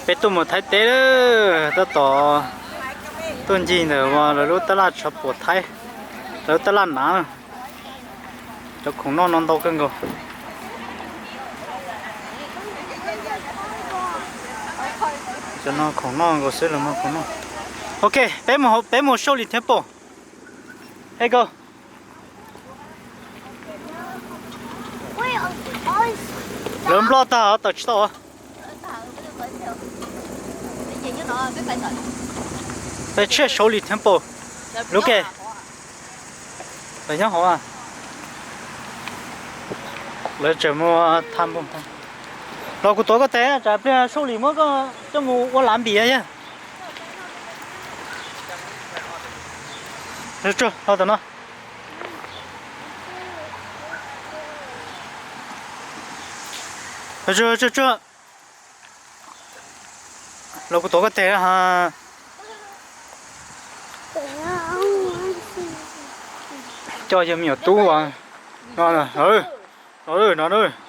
Peb tuaj mus Thaib teb lawm, tab tom tuaj ncig ntawm uas lawv lub tab laj tshav puam Thaib, lawv lub tab laj nav. Cov khoom noj no ntau kawg nkaus. Cov no khoom noj nkaus xwb, lawv muag khoom noj. Ok, peb mus, peb mus Salt Lake Temple. Let's go. Lawv nploj tag tawm tsis tau. Peb tshiab Salt Lake Temple. Lub ke. Lawv nyob hauv. Lawv tseem mus tham npoo. Los kuv tuav koj tes, tsam pliag Salt Lake muab koj coj mus ua lav npis yog. Tsuag, tsuag, los tom no. Tsuag, tsuag, tsuag. Los kuv tuav koj tes ha. Coj yawg me nyuam tub no, no, no.